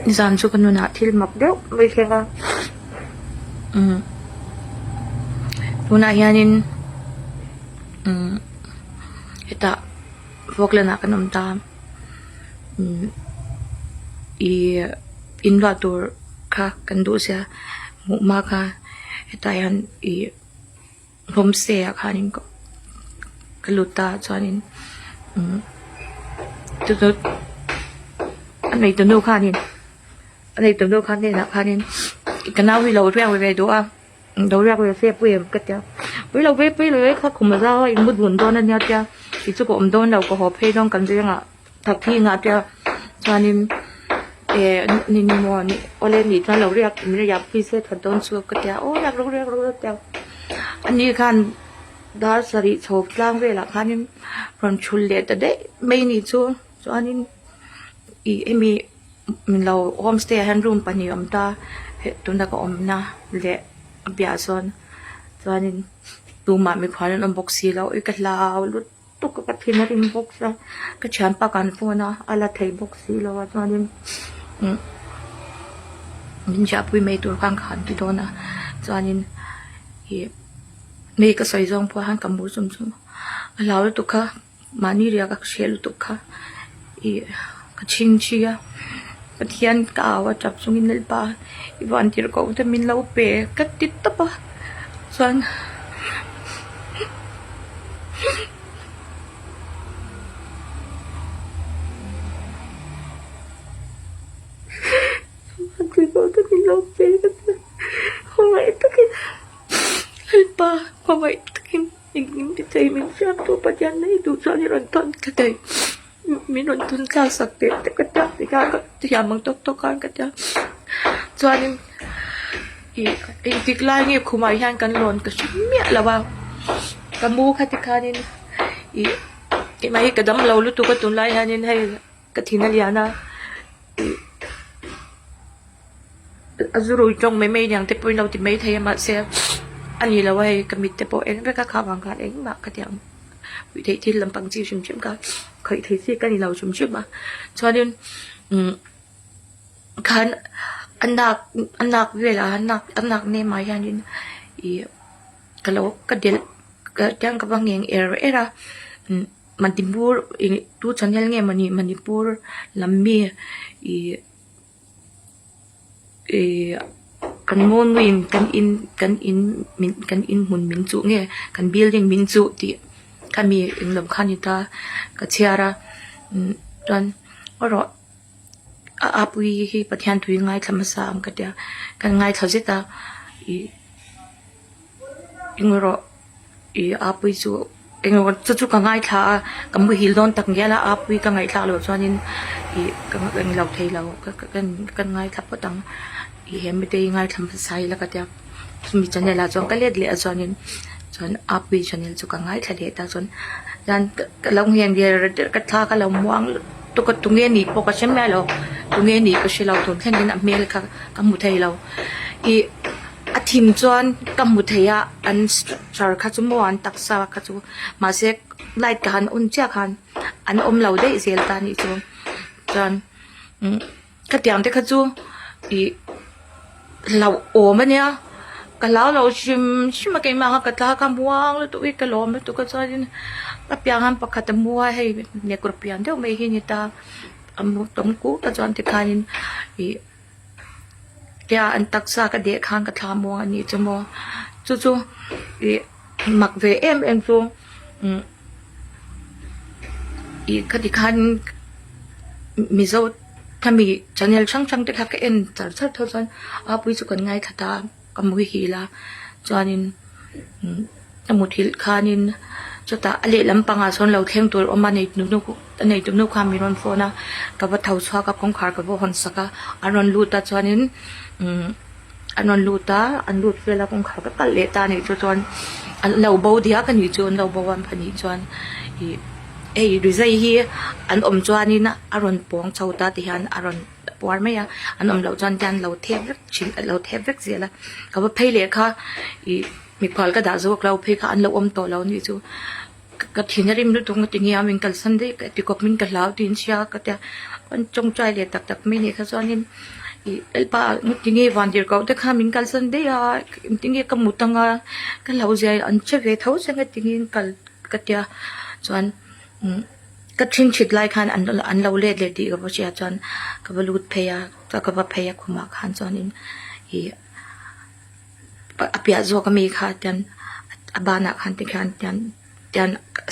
Nizan chu ka nunah thil mak deuh mai thleng a umm tunah hianin umm hetah Falkland ah kan awm ta umm ih in luah tur kha kan duh sia hmuh hma kha hetah hian ih Homestay ah khanin ka lut ta chuanin umm chu chu a neitu nu khanin a neitu nu khan hnenah khanin ka nau hi lo riak ve duh a lo riak ve se pui em ka tia pui lo ve pui lo ve kha khum a zau a in mu dun dawn ania tia kei chu ka awm dawn lo ka haw phei dawn kan zingah. Thakthi ngah tia chuanin eh ni ni maw ni awle nih chuan lo riak min riak pui se that dawn chu ka tia aw riak rawh riak rawh tia ani khan dar sarih chho tlang velah khanin rawn thul leh ta daih mai ni chu chuanin ih hemi min lo homestay ah hian room pahnih a awm ta tuna ka awmna leh a piahah sawn chuanin tumah mikhual an awm bawk si lo i ka hlau lut. Tuk ka thin a rim bawk a ka thianpa kan phone a a la thei bawk si lo a chuanin umm min ziahpui mai tur khan ka han ti dawn a chuanin ih mi ka sawi zawng pawh hian ka mur chum chum a a hlau lutuk kha mahni riak a ka hriat lutuk kha ih ka chhingchhi a Pathian ka au a tap chungin Lalpa i van tirhkoh te min lo pe ka ti tawp a chuan. Lalpa khawngaih takin engkim ti thei min siamtu Pathian mai duh chuan i rawn tawn thla thei min rawn tawn thlak sak teh te ka tia tikhan ka thiam ang tawk tawk khan ka tia chuanin ih engtik lai nge khumah hian kan lawn ka hre miah lo a ka mu kha tikhanin ih keimah hi ka dam lo lutuk a tunlai hianin hei ka thin a lian a ih a zu rui tawng mai mai aniang te pawhin lo ti mai thei a mahse a ni lo a hei ka mit te pawh eng vek a kha vang khan engmah ka ti ang puih theih thil lampang chi hrim hrim kha khawih thei chi ka ni lo hrim hrim a chuanin umm khan a nak a nak velah a nak a nak nem ah hianin ih ka lo ka delh ka tiang ka va ngheng er er a umm Manipur ih tu channel nge mawni Manipur lam mi ih. Ihh kan ngawnngawin kan in kan in min kan in hmun min chuh nge kan building min chuh tih khami englo kha ni ta ka chhiar a umm chuan erawh a apui hi Pathian tui ngaithla hmasa ang ka tia kan ngaithla zet a ih eng erawh. Ih apui chu engemaw chu chu ka ngaithla a ka muhil dawn tak ngial a apui ka ngaihthlak loh chuanin ih ka englo thei lo ka ka ngaithla phawt ang ih he mite hi ngaithla hmasa ila ka tia chumi channel ah chuan ka let leh a chuanin chuan apui channel chu ka ngaithla leh ta chuan chuan ka lo ngheng der der ka thla ka lo muang lutuk a tunge nih pawh ka hre miah lo tunge nih ka hre lo tun thlengin a hmel kha ka hmu thei lo ih. A thim chuan ka hmu thei a an structure kha chu maw an taksa kha chu mahse light ka han on chiah khan an awm lo daih zel ta anih chu chuan umm khatiang te kha chu ih hlauhawm ania ka hlau lo hrim hrim a keimah kha ka tla ka muang lutuk hi ka lawm lutuk a chuanin ka piang hian pakhat a mu a hei nekawr pian deuh mai hi a ni ta a mu tawm kuk a chuan tikhanin ih. Tia an taksa ka deh khan ka thla muang a nih chu maw chu chu ih mak ve em em chu umm ih khati khan mizo khami channel hrang hrang te kha ka en char char tho chuan a pui chu kan ngaithla ta a ka muhil a chuanin umm. A muthilh khanin chutah a lehlam pangah sawn lo thleng tur a awm a a neitu nu khan min rawn phone a ka va tho chhuak a kawngkhar ka va hawn sak a an rawn lut a chuanin umm an rawn lut a an lut vel a kawngkhar ka kalh leh ta a nih chu chuan an lo bo diak a nih chu an lo bo a pahnih chuan ih hei rizai hi an awm chuanin a rawn pawng chho ta ti hian a rawn puar mai a an awm loh chuan tian lo thep vek thin lo thep vek zel a ka va phei leh kha ih. Mikhual ka dah zawk lo phei kha an lo awm tawh lo anih chu. Ka thin a rim lutuk nga tinge a min kalsan daih ka ti kawp min ka hlau tiin chhia ka tia an tawngtai leh tak tak mai nih kha chuanin ih lalpa nga tinge vantir koh te kha min kalsan daih a engtinge ka mut anga ka hlau zia an che ve tho che nga tinge an kal ka tia chuan umm ka thinthit lai khan an an lo let leh tih ka va hria chuan ka va lut phei a ka va phei a khumah khan chuanin ih. A piah zawk ami kha tian a banah khan tikhian tian tian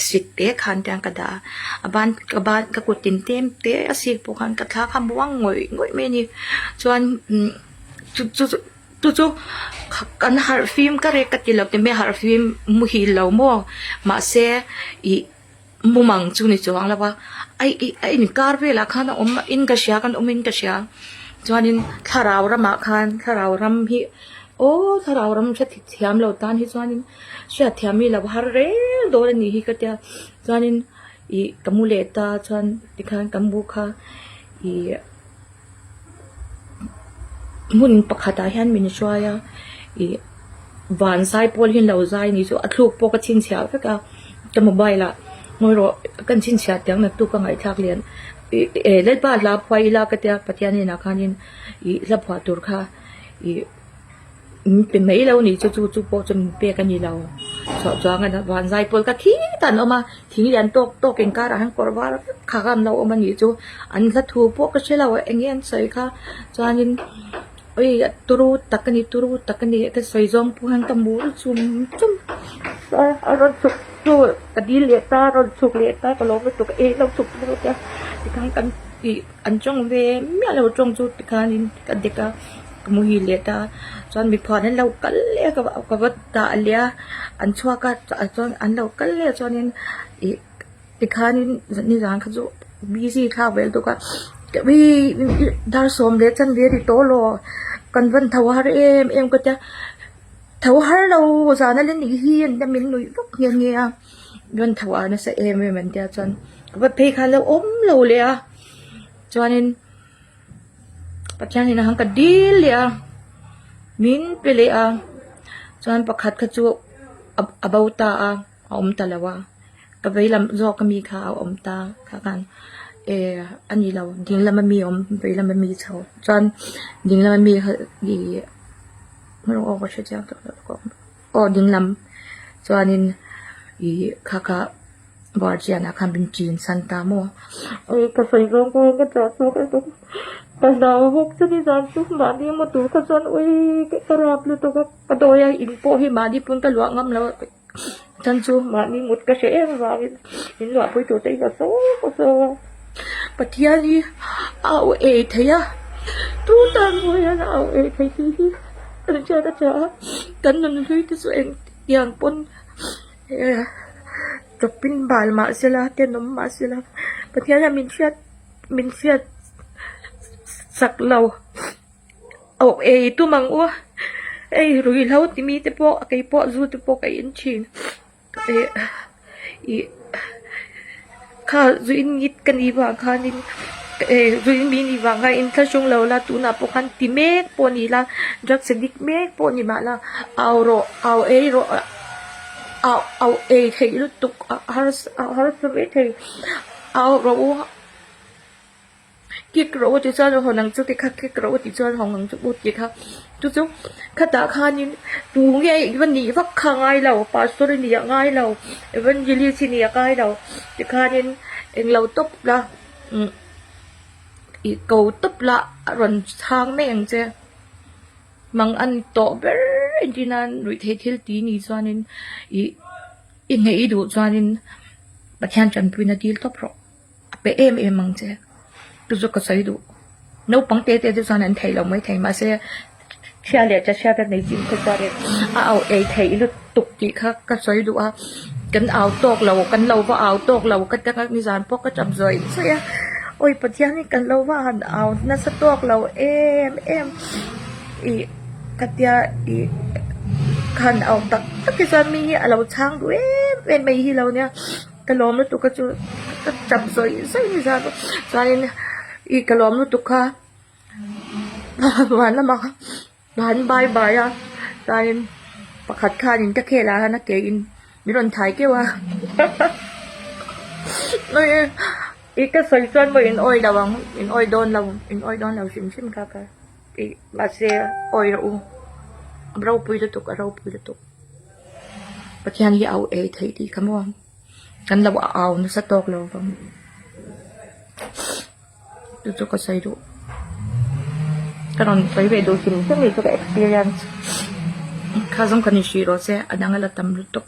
sit te khan tian ka dah a a ban ka ban ka kut tin tlem te a sik pawh khan ka thla kha muang ngawih ngawih mai a ni chuan umm chu chu chu chu kan harh fim ka rek ka ti lo ti mai a harh fim muhil lo maw mahse ih mumang chu ni chuang lo va a ih a inkar velah khan a awm in ka hria kan awm in ka hria chuanin thlarau ramah khan thlarau ram hi aw thlarau ram hre thiam lo tan hi chuanin hriat thiam hi lo har reng dawn a nih hi ka tia chuanin ih ka mu leh ta chuan tikhan ka mu kha ih hmun pakhatah hian min hruai a ih van zai pawl hi an lo zai a ni chu a thluk pawh ka chhinchhiah vek a ka mobile ah ngawi rawh kan chhinchhiah tiang naktuk ka ngaihthlak lian ih eh lalpa hla phuah ila ka tia Pathian hnenah khanin ih hla phuah tur kha ih. Min pe mai lo ni chu chu chu pawh chu min pek a ni lo chhuah chuang a van zai pawl ka khi ta an awm a thing lian tawk tawk inkarah hian kawr var vek kha kha an lo awm a nih chu an hla thu pawh ka hre lo eng nge an sawi kha chuanin ui turu tak a ni turu tak a ni ka sawi zawng pawh hian ka mur chum chum a a rawn chhuk chu ka dil leh ta a rawn chhuk leh ta ka lawm lutuk a eh lo chhuk lutuk a tikhan kan ih. An tawng ve miah lo tawng chu tikhanin ka dek a ka muhil leh ta a chuan mipa an lo kal leh a ka va tah leh a an chhuak a chuan an lo kal leh a chuanin ih tikhanin nizan kha chu busy thlak ve lutuk a dar 10 leh chanve a ri tawh lo kan van tho har em em ka tia tho har lo zan a la nih hi an tia min nuih vak nghe nghe a. Rawn tho a nasa em em an tia chuan ka va phei kha lo awm lo leh a chuanin Pathian in a han ka dil leh a min pe leh a chuan pakhat kha chu a bo ta a a awm ta lo a ka vei lam zawk ami kha a awm ta kha khan eh a ni lo ding lama mi awm vei lama mi chho chuan ding lama mi kha ih aw ka hre chiang tawh lo. Aw dinglam chuanin ih kha kha vartianah khan min chin san ta maw ui ka sawi zawng pawh ka chah chhuak e bawk ka hlau bawk chu nizan chu mahni emaw tur kha chuan ui ka rap lutuk a ka dawi a in pawh hi mahni pawn ka luah ngam lo a chhan chu mahni mut ka hre em avangin in luah pui tur te hi ka sawi ka sawi a Pathian hi a au ei thei a tu tan pawh hian a au ei thei tih hi. Hriat a tha a kan nun hlui te chu eng tiang pawn tawpin bal mah sela tenawm mah sela Pathian hian min hriat min hriat chak lo aw ei tum ang u hei ruihhlo ti mi te pawh keipawh zu te pawh ka in thin Ih kha zu in ngit ka nih vang khanin eh zu in mi nih vang khan inthlahrung lo la tunah pawh khan ti mek pawh ni la drugs addict mek pawh ni mah la au rawh au ei rawh au au ei theih lutuk a harsa a harsa mai thei au rawh u. Kik rawh u tih chuan hawn ang chu ti kha kik rawh u tih chuan hawn ang chu u tih kha chu chu khatah khanin tu nge i va nih vak kha a ngai lo pastor i nih a ngai lo evangelist i nih a ngai lo tikhanin englo tawp la umm ih ko tawp la a rawn chhang mai ang che mang a ni tawh ber entir nan ruihtheih thil ti ni chuanin ih i hneih i duh chuanin Pathian tanpuina dil tawp rawh. A pe em em ang che. Chu chu ka sawi duh. Naupang te te chu chuan an thei lo mai thei mahse chhia leh cha chhia te nei chin kha chuan in a au ei theih lutuk tih kha ka sawi duh a. Kan au tawk lo kan lo va au tawk lo ka ti anga nizan pawh ka tap zawih zawih a. Awi Pathian hi kan lo va han au nasa tawk lo em em ih ka tia ih ka han au tak tak hi chuan mi hi a lo chhang duh em em mai hi lo nia. Ka lawm lutuk a chu ka tap zawih zawih ni zat a chuanin ih ka lawm lutuk kha van lamah van bai bai a chuanin pakhat khanin ka khel ah hian a ke in min rawn thai keuh a. I ka sawi chuan maw in awi lo ang in awi dawn lo in awi dawn lo hrim hrim kha ka tih mahse awi rawh u ropui lutuk a ropui lutuk Pathian hi a au ei theih tih kha maw kan lo au nasa tawk lo vang chu chu ka sawi duh ka rawn sawi ve duh hrim hrim hi chu ka experience kha zawng ka ni hrih rawh se a dang a la tam lutuk.